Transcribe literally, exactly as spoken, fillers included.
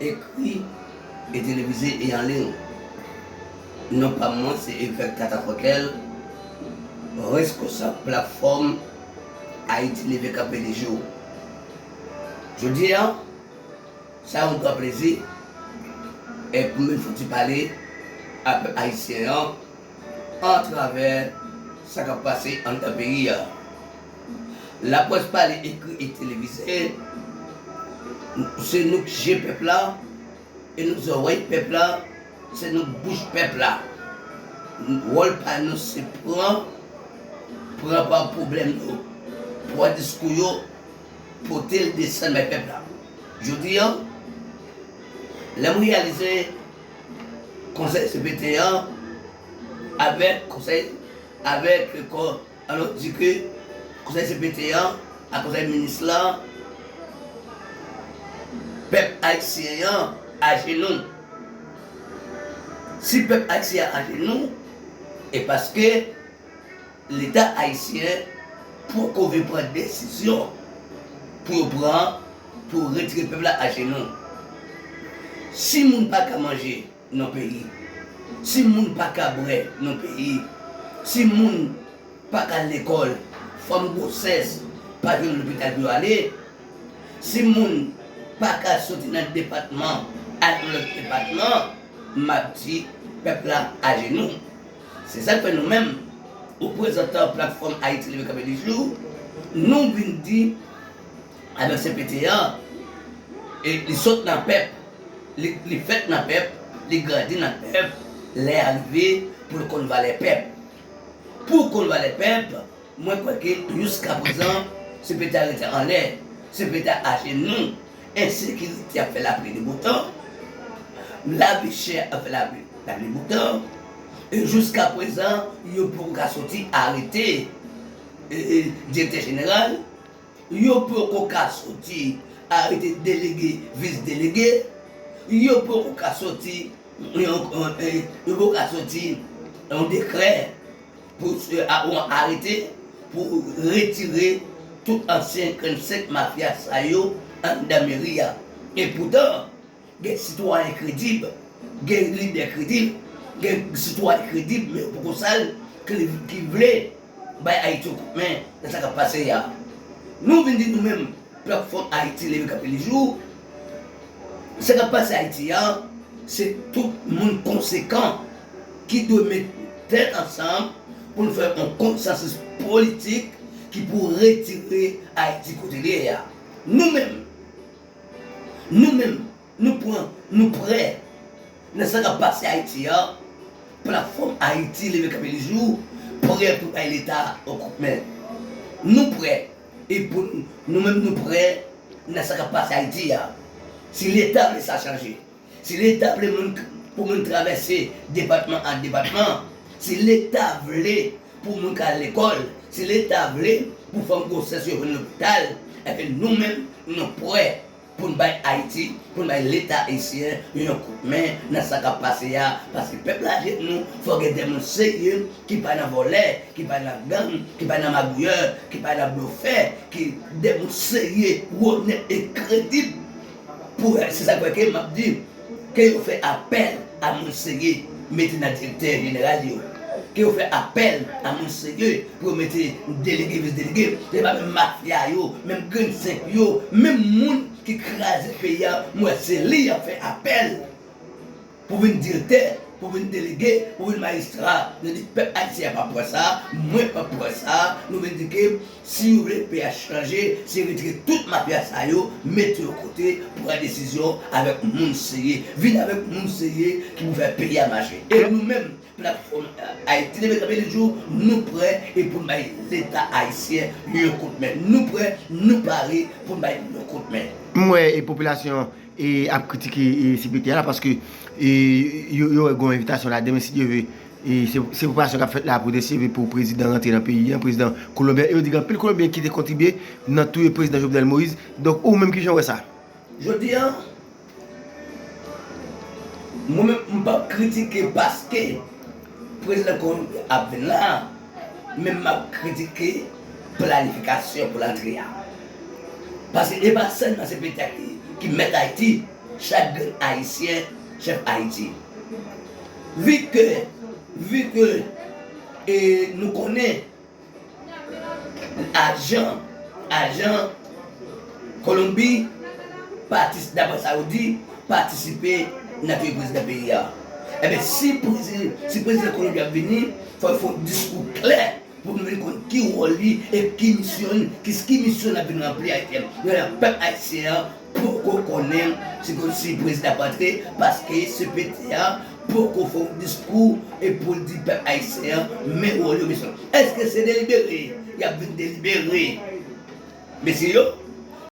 Ekri e televize e an liy. Non pa m, mwen se Evèk Tata Fòkèl, reskonsab platfòm Ayiti Leve Kanpe Toujou. Jodi a, sa yon gran plezi e pou m vin fouti pale a pèp ayisyen an atravè sa k ap pase anndan peyi a. Laprès pale, ekri e televize, se nou k je pèp la, e nou zòrèy pèp la, se nou k bouch pèp la. Wòl pa nou se pran, pran pa pwoblèm nou, pran diskou yo, pote l desann bay pèp la. Jodi a, lè m reyalize konsèy C P T an avèk konsèy, avèk kò, alò di ke konsèy C P T an ak konsèy minis la, pèp ayisyen an ajenou. Si pèp ayisyen an ajenou, e paske Leta ayisyen poko vle pran desizyon pou yo pran, pou retire pèp la ajenou. Si moun pa ka manje nan peyi, si moun pa ka bwè nan peyi, si moun pa ka lekòl, fanm gwosès pa jwenn lopital pou yo ale, si moun pa ka soti nan depatman al nan lòt depatman, m ap di pèp la ajenou. Se sa k fè nou menm, reprezantan platfòm Ayiti Leve Kanpe Toujou, nou vin di avèk C P T an, e li sot nan pèp, li, li fèt nan pèp, li grandi nan pèp, lè a rive pou l konn valè pèp. Pou konn valè pèp, mwen kwè ke jiskaprezan, C P T a rete anlè, C P T a ajenou, ensekirite ap fè lapli de bon tan, lavi chè ap fè lapli, lapli bon tan, e jiskaprezan, yo poko ka soti arete, e, e, direktè jeneral, yo poko ka soti arete delege, vis delege, yo poko ka soti yon, yon, e, yo poko ka soti yon dekrè pou, e, a, yon arete pou retire tout ansyen grenn senk mafya sa yo anndan meri a. E poutan, gen sitwayen kredib, gen lidè kredib, gen sitwayen kredib, men yo poko sal, ki, ki vle bay Ayiti yon kout men nan sa k ap pase a. Nou vin di nou menm, platfòm Ayiti Leve Kanpe Toujou, sa k ap pase Ayiti a, se tout moun konsekan ki dwe met tèt ansanm pou n fè yon konsansis politik ki pou retire Ayiti kote li ye a. Nou menm, nou menm, nou pran, nou prè nan sa k ap pase Ayiti a. Platfòm Ayiti Leve Kanpe Toujou prè pou bay Leta yon kout men. Nou prè. E pou n-, nou menm nou prè nan sa k ap pase Ayiti a. Si Leta vle sa chanje, si Leta vle moun k-, pou moun travèse depatman an depatman, si Leta vle pou moun ka al lekòl, si Leta vle pou fanm gwosès yo jwenn lopital, ebyen nou menm nou prè pou n bay Ayiti, pou n bay Leta ayisyen yon kout men nan sa k ap pase a, paske pèp la ajenou, fò gen de moun serye ki pa nan vòlè, ki pa nan gang, ki pa nan magouyè, ki pa nan blofè, ki de moun serye, onèt e kredib. Pou, se sa k fè ke m ap di, ke yo fè apèl a moun serye, mete nan direktè jeneral yo. Ke yo fè apèl a moun serye pou yo mete delege, vis delege. Se pa menm mafya yo, menm grenn senk yo, menm moun ki kraze peyi a, m wè se li y ap fè apèl pou vin direktè, pou vin delege, pou vin majistra. Nou di pèp ayisyen an p ap pran sa, mwen p ap pran sa. Nou vin di ke si yo vle peyi a chanje, se retire tout mafya sa yo, mete yo kote, pran desizyon avèk moun serye. Vin avèk moun serye ki pou fè peyi a mache. E nou menm, platfòm Ayiti Leve Kanpe Toujou, nou prè e pou n bay Leta ayisyen yon kout men. Nou prè, nou pare pou n bay yon kout men. M wè e popilasyon e ap kritike e C P T a la paske e yo, yo wè gen yon envitasyon la demen si Dye ve. E se, se popilasyon k ap fèt la pou deseve pou prezidan rantre nan peyi a, prezidan kolonbyen. E yo di gen anpil kolonbyen ki te kontribye nan touye prezidan Jovenel Moïse. Donk ou menm kijan w wè sa? Jodi a, mwen menm, m p ap kritike paske prezidan Kolonbi ap vin la, men m ap kritike planifikasyon pou l antre a. Paske e pa sèlman se petèt ki, ki mèt Ayiti, Chak grenn ayisyen chèf Ayiti. Vi ke, vi ke e nou konnen ajan, ajan Kolonbi, patis, daprè sa yo di, patisipe nan touye prezidan peyi a. Ebyen, si prezidan, si prezidan Kolonbi ap vini, fò l fè yon diskou klè pou nou vin konn ki wòl li e ki misyon li, ki, ki misyon l ap vin ranpli Ayiti a. Yo la pèp ayisyen an poko konnen si, si prezidan ap antre, paske C P T a poko fè yon diskou e pou l di pèp ayisyen an men wòl yo, misyon. Èske se delibere y ap vin delibere mesye yo?